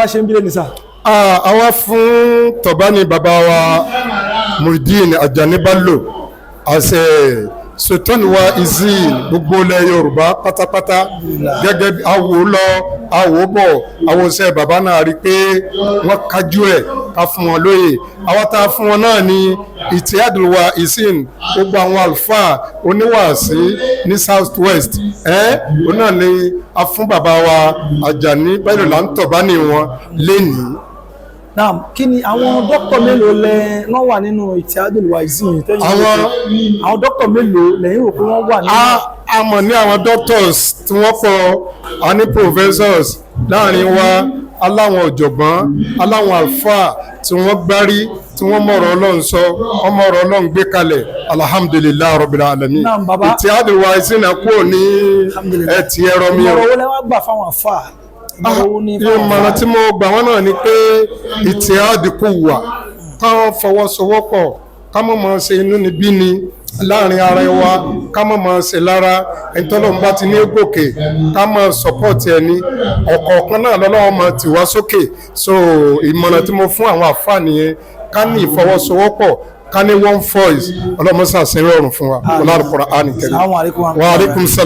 wá ṣe ń bílẹ̀ ní sà? Ah, àwa fún tọ̀bánì bàbá wa Muideen Ajani Bello àṣẹ Sultan wa izin gbogbo ilẹ̀ Yorùbá pátápátá. Gẹ́gẹ́ bí awo lọ, awo bọ̀, awosẹ́ bàbá náà rí i pé wọ́n kájú ẹ̀ ká fún wọn lóye. Àwa tá a fún wọn náà ní Ittihadul Waizeen, gbogbo àwọn àlùfáà oníwàásí ní South West ẹ́, òun náà ni a fún bàbá wa Ajani Bello là ń tọ̀bánì wọn lénìí. Naam, kí ni àwọn dókítà mélòó lẹ wọ́n wà nínú Ittihadul Waizeen tẹ́yìn rò àwọn dókítà mélòó lẹ́yìn rò pé wọ́n wà nínú? A mọ̀ ní àwọn doctors tí wọ́n pọ̀, a ní professors láàrin wa, aláwọn ọ̀jọ̀gbọ́n, aláwọn àlùfáà tí wọ́n gbárí, tí wọ́n mọ̀rọ̀ Ọlọ́run sọ, wọ́n mọ̀rọ̀ Ọlọ́run gbé kalẹ̀. Alhamdulillahi rabbil alamin. Naam, baba. Ittihadul Waizeen náà kúrò ní Alhamdulillah. Ẹtì ẹ̀rọ mi o. Ìmọ̀ràn owó lẹ wá gbà fáwọn àfà? Ìmọ̀ràn owó ní fáwọn Ìmọ̀ràn àfà? tí mo gbà wọ́n náà ni pé ìtìhádì kò wà, káwọn fọwọ́sowọ́pọ̀, ká má máa ṣe inú níbí ni láàrin ara wa, ká má máa ṣe lára ẹni tọ́lọ́run bá ti ní gòkè, ká máa support ẹni ọ̀kọ̀ọ̀kan náà lọ́lọ́wọ́ máa tì wá sókè. So ìmọ̀ràn tí mo fún àwọn àfáà nìyẹn, ká ní ìfọwọ́sowọ́pọ̀, ká ní one voice. Ọlọ́mọṣà sí rọrùn fún wa. Ọlọ́run Al-Qur'an Karim. Assalamu alaikum. Wa alaikum salam.